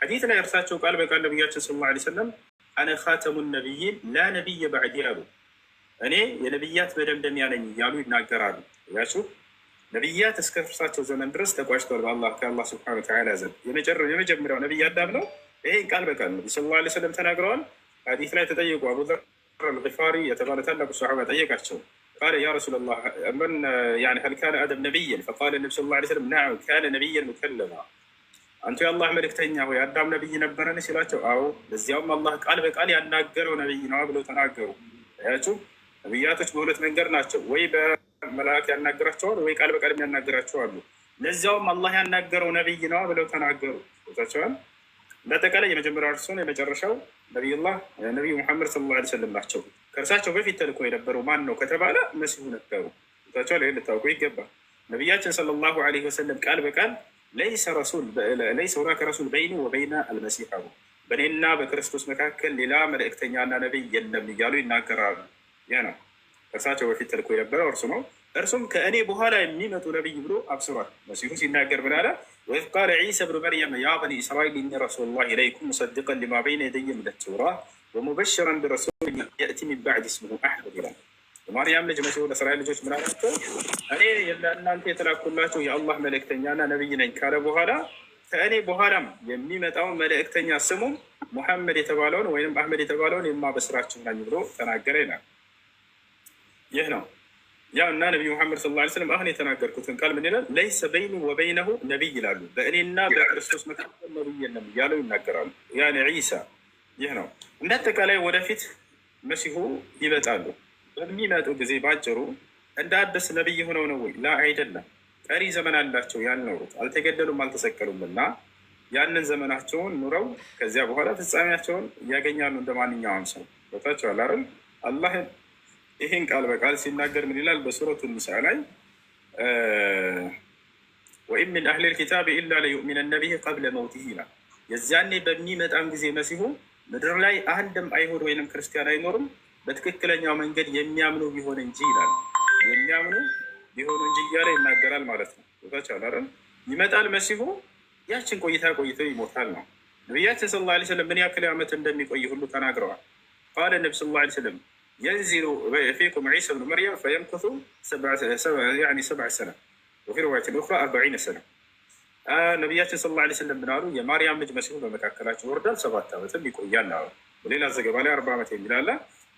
ሐዲት ላይ እርሳቸው ቃል በቃል ነቢያችን صلى الله عليه وسلم أنا خاتم النبيين لا نبي بعدي አሉ። እኔ የነቢያት መደምደሚያ ነኝ እያሉ ይናገራሉ። ያችሁ ነቢያት እስከ እርሳቸው ዘመን ድረስ ተቋጭተዋል በአላህ ከአላህ سبحانه وتعالى ዘንድ። የመጀመሪያው ነቢይ አዳም ነው። ይሄን ቃል በቃል ነቢ صلى الله عليه وسلم ተናግረዋል። ሐዲስ ላይ ተጠየቁ። አቡዘር አልጊፋሪ የተባለ ታላቁ ሰሓባ ጠየቃቸው። قال يا رسول الله من يعني هل كان آدم نبيا؟ فقال النبي صلى الله عليه وسلم نعم كان نبيا مكلما። አንቱ የአላህ መልእክተኛ ሆይ አዳም ነቢይ ነበረን ሲላቸው፣ አዎ ለዚያውም አላህ ቃል በቃል ያናገረው ነቢይ ነው ብለው ተናገሩ። ያችሁ ነቢያቶች በሁለት መንገድ ናቸው፣ ወይ በመልአክ ያናገራቸዋል፣ ወይ ቃል በቃል የሚያናገራቸው አሉ። ለዚያውም አላህ ያናገረው ነቢይ ነው ብለው ተናገሩ። ታቸዋል። በአጠቃላይ የመጀመሪያው እርሱን የመጨረሻው ነቢዩላህ ነቢዩ ሙሐመድ صلى الله عليه وسلم ናቸው። ከእርሳቸው በፊት ተልኮ የነበረው ማን ነው ከተባለ መሲሁ ነበሩ። ታቸዋል። ይህን ልታውቁ ይገባል። ነቢያችን صلى الله عليه وسلم ቃል በቃል ليس رسول ليس هناك رسول بيني وبين المسيح አሉ። በእኔና በክርስቶስ መካከል ሌላ መልእክተኛና ነቢይ የለም እያሉ ይናገራሉ። ያ ነው ከእርሳቸው በፊት ተልኮ የነበረው እርሱ ነው። እርሱም ከእኔ በኋላ የሚመጡ ነቢይ ብሎ አብስሯል። መሲሁ ሲናገር ምን አለ? وإذ قال عيسى ابن مريم يا بني إسرائيل إني رسول الله إليكم مصدقا لما بين يدي من التوراة ومبشرا برسول يأتي من بعدي اسمه أحمد ይላል። የማርያም ልጅ መሲሁ ለእስራኤል ልጆች ምን አላቸው? እኔ ለእናንተ የተላኩላችሁ የአላህ መልእክተኛና ነቢይ ነኝ ካለ በኋላ ከእኔ በኋላም የሚመጣው መልእክተኛ ስሙም ሙሐመድ የተባለውን ወይም አህመድ የተባለውን የማበስራችሁ ነኝ ብሎ ተናገረ ይላል። ይህ ነው ያው እና ነቢዩ ሙሐመድ صلى الله عليه وسلم አሁን የተናገርኩትን ቃል ምን ይላል? ليس بيني وبينه نبي ይላሉ። በእኔና በክርስቶስ መካከል ነቢይ የለም እያለው ይናገራሉ። يعني ዒሳ ይህ ነው። እንደ አጠቃላይ ወደፊት መሲሁ ይመጣሉ። በሚመጡ ጊዜ ባጭሩ እንደ አዲስ ነቢይ ሆነው ነው ወይ? لا አይደለም። ቀሪ ዘመን አላቸው ያልኖሩት፣ አልተገደሉም፣ አልተሰቀሉም እና ያንን ዘመናቸውን ኑረው ከዚያ በኋላ ፍጻሜያቸውን ያገኛሉ እንደ ማንኛውም ሰው። ቦታቸዋል አይደል? አላህ ይህን ቃል በቃል ሲናገር ምን ይላል? በሱረቱ ኒሳ ላይ وإن من أهل الكتاب إلا ليؤمنن به قبل موته ይላል። የዚያኔ በሚመጣም ጊዜ መሲሁ ምድር ላይ አንድም አይሁድ ወይንም ክርስቲያን አይኖርም በትክክለኛው መንገድ የሚያምኑ ቢሆን እንጂ ይላል። የሚያምኑ ቢሆኑ እንጂ እያለ ይናገራል ማለት ነው። ቦታቸዋል አይደል? ይመጣል መሲሁ ያችን ቆይታ ቆይተው ይሞታል ነው። ነቢያችን صلى الله عليه وسلم ምን ያክል ዓመት እንደሚቆይ ሁሉ ተናግረዋል። قال النبي صلى الله عليه وسلم ينزل فيكم عيسى ابن مريم فيمكث 7 سنة وفي رواية أخرى 40 سنة። ነቢያችን صلى الله عليه وسلم ምን አሉ? የማርያም ልጅ መሲሁ በመካከላቸው ይወርዳል፣ 7 ዓመትም ይቆያል አሉ። በሌላ ዘገባ ላይ 40 ዓመት የሚል አለ።